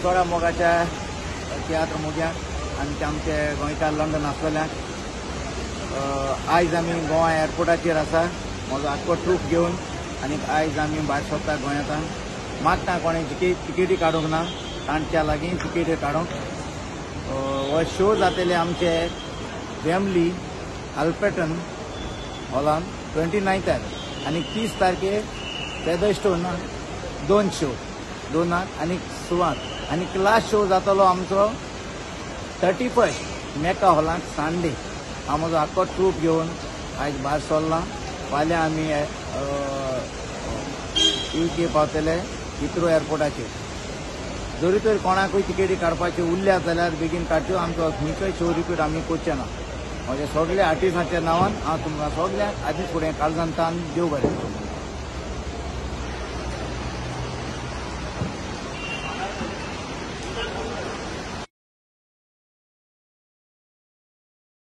सोडा मोगाच्या तियात्र मोग्यांक आनी आमचे गोंयकार लंडन आसतल्यांक. आयज आमी गोवा एअरपोर्टाचेर आसा, म्हजो आख्खो ट्रूप घेवन, आनी आयज आमी भायर सरता गोंयांत. मागता कोणें तिकेटी काडूंक ना तांच्या लागीं तिकेटी काडूंक. हो शो जातले आमचे फॅमिली अल्पेटन हॉलान 29 आनी 30 तारखे फेदरस्टोन 2 शो, 2 आनी 6 आनी लास्ट शो जातलो आमचो 31 मेका हॉलांत संडे. हांव म्हजो आख्खो ट्रूप घेवन आयज भायर सरला. फाल्यां आमी UK पावतले हिथ्रो एअरपोर्टाचेर. जरी तर कोणाकूय तिकेटी काडपाच्यो उरल्या जाल्यार बेगीन काडच्यो. आमचो खंयचोय शो रिपीट आमी करचे ना. म्हज्या सगल्या आर्टिस्टांच्या नांवान हांव तुमकां सगल्यांक आदी फुडें काळजान तान देव बरें.